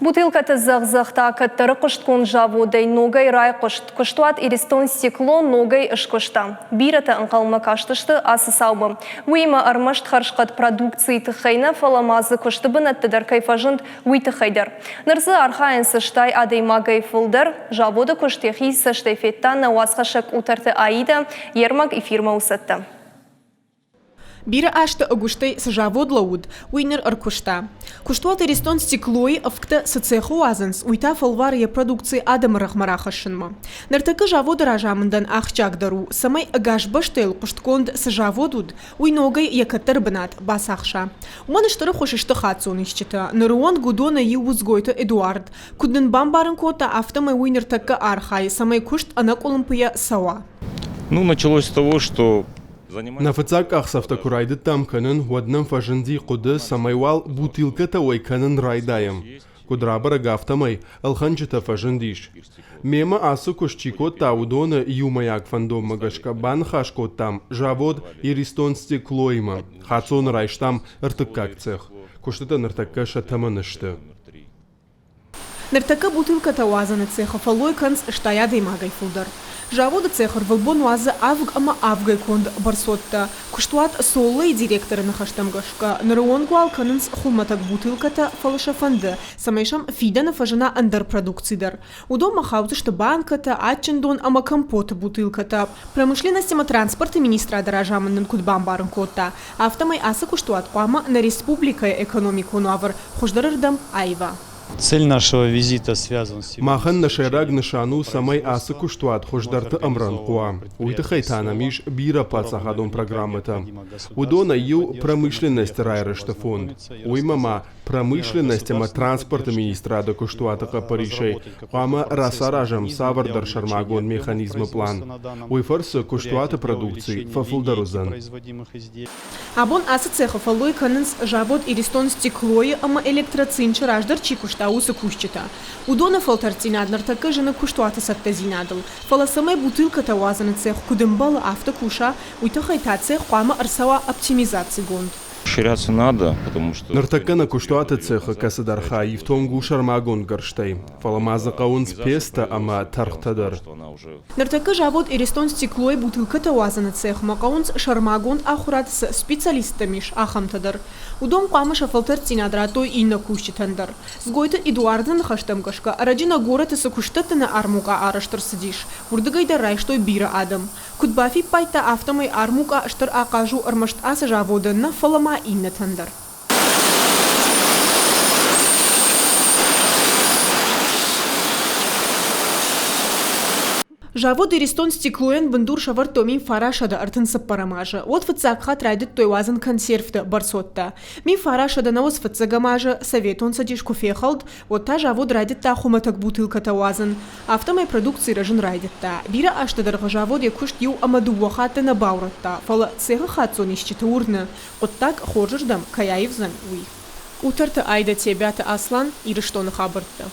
Бутылкӕты дзӕгъ-дзӕгъ та кӕддӕры хъуыстгонд заводӕй ногӕй райхъуыст. Куыстуат Иристон-Стекло ногӕй скуыста. Бирӕтӕ ӕнхъӕлмӕ кастысты ацы цаумӕ. Уыимӕ ӕрмӕст хӕрзхъӕд продукцийы тыххӕй нӕ, фӕлӕ ма дзы куысты бынӕтты дӕр кӕй фӕзынд, уый тыххӕй дӕр. Ныр дзы архайынц 80 адӕймагӕй фылдӕр. Заводы куыст йӕхи цӕстӕй федта нӕ уацхӕссӕг Къутӕрты Аидӕ. Йе рмӕг эфирмӕ у цӕттӕ. Бирӕ азты ӕгуыстӕй цы завод лӕууыд, уый ныр ӕркуыста. Куыстуат Иристон Стекло-йы ӕвгтӕ цы цехы уадзынц, уый та фӕлвары йӕ продукци адӕмы рӕгъмӕ рахӕссынмӕ. Ныртӕккӕ заводы разамындӕн ахсджиагдӕр у, цӕмӕй ӕгас бӕстӕйыл хъуыстгонд цы завод уыд, уый ногӕй йӕ кӕддӕры бынат бацахса. Уымӕн стыр ӕххуыс сты хаццон исчитӕ. Ныры онг уыдонӕй иу у Дзгойты Эдуард. Куыд нын бамбарын кодта, афтӕмӕй уый ныртӕккӕ архайы, цӕмӕй куыст ӕнӕкъуылымпыйӕ цӕуа. Ну, началось с того, что Нӕ фыццаг къахдзӕфтӕ куы райдыдтам кӕнын, уӕд нӕм фӕзынди хъуыды, цӕмӕй уал бутылкӕтӕ уӕй кӕнын райдайӕм. Куыд рабӕрӕг, афтӕмӕй ӕлхӕнджытӕ фӕзындис. Мемӕ ацы куыст чи кодта, уыдоны иумӕйаг фӕндонмӕ гӕсгӕ баныхас кодтам завод «Иристон-Стекло»-имӕ. Хаццоны райстам ӕртыккаг цех. Куыстытӕ ныртӕккӕ сӕ тӕмӕны сты. Ныртӕккӕ бутылкӕтӕ уадзыны цехы фӕллой кӕнынц 80 адӕймагӕй фылдӕр. Заводы цех ӕрвылбон уадзы авг ӕмӕ авгӕй конд бӕрцуӕттӕ. Куыстуат Соллайы директоры ныхӕстӕм гӕсгӕ, ныры онг уал кӕнынц хуымӕтӕг бутылкӕтӕ, фӕлӕ сӕ фӕнды, цӕмӕй сӕм фидӕны фӕзына ӕндӕр продукци дӕр. Уыдонмӕ хаудзысты банкӕтӕ, адджын дон ӕмӕ компоты бутылкӕтӕ. Промышленность ӕмӕ транспорты министрады разамынд нын куыд бамбарын кодта, афтӕмӕй ацы куыстуат хъуамӕ нӕ республикӕйы экономикон уавӕр хуыздӕрырдӕм аива. Цель нашего визита связан с Махӕн нӕ сӕйраг нысан у, цӕмӕй ацы куыстуат хуыздӕрты ӕмрӕнхъ уа. Уый тыххӕй та нӕм ис бирӕ паддзахадон программӕтӕ. Уыдонӕй иу промышленносты райрӕзты фонд. Уыимӕ ма промышленность ӕмӕ транспорты министрады куыстуаты хъӕппӕрисӕй хъуамӕ рацаразӕм цавӕрдӕр сӕрмагонд механизмы пълан. Уый фӕрцы куыстуаты продукци фӕфылдӕр уыдзӕн. Абон ацы цехы фӕллой кӕнынц завод «Иристон-Стекло»-йы ӕмӕ «Электроцинчы» раздӕр чи куыста, уыцы кусджытӕ. Уыдоны фӕлтӕрддзинад ныртӕккӕ зыны куыстуаты цӕттӕдзинадыл. Фӕлӕ цӕмӕй бутылкӕтӕ уадзыны цех куыд ӕмбӕлы, афтӕ куса, уый тыххӕй та цех хъуамӕ ӕрцӕуа оптимизацигонд. Расширяться надо, потому что... Ныртӕккӕ нӕ куыстуаты цехы кӕцыдӕр хай ифтонг у сӕрмагонд гӕрзтӕй, фӕлӕ ма дзы хъӕуынц пецтӕ ӕмӕ тӕрхтӕ дӕр. Ныртӕккӕ завод «Иристон-Стекло»-йы бутылкӕтӕ уадзыны цехмӕ хъӕуынц сӕрмагонд ахуырад цы специалисттӕм ис, ахӕмтӕ дӕр. Уыдон хъуамӕ сӕ фӕлтӕрддзинад радтой иннӕ кусджытӕн дӕр. Дзгойты Эдуарды ныхӕстӕм гӕсгӕ, ӕрӕджы нӕ горӕты цы куыстдӕттыны армукъа арӕзт ӕрцыдис, уырдыгӕй дӕр райстой бирӕ адӕм. Куыд бафиппайдта, афтӕмӕй армукъа стыр ахъаз у ӕрмӕст ацы заводӕн нӕ, фӕлӕ ма иннӕтӕн дӕр. Завод «Иристон Стекло»-йӕн бындур сӕвӕрдтой 1934 азы. Уӕд фыццаг хатт райдыдтой уадзын консервты бӕрцуӕттӕ. 1995 азы Советон Цӕдис куы фехӕлд, уӕд та завод райдыдта хуымӕтӕг бутылкӕтӕ уадзын. Афтӕмӕй продукци рӕзын райдыдта. Бирӕ азты дӕргъы завод йӕ куыст иу ӕмӕ дыууӕ хатты нӕ баурӕдта, фӕлӕ цехы хаццон исчиты уырны, хъуыддаг хорзырдӕм кӕй аивдзӕн, уый. Къутӕрты Айдӕ Тебиаты Аслан, Ирыстоны хабӕрттӕ.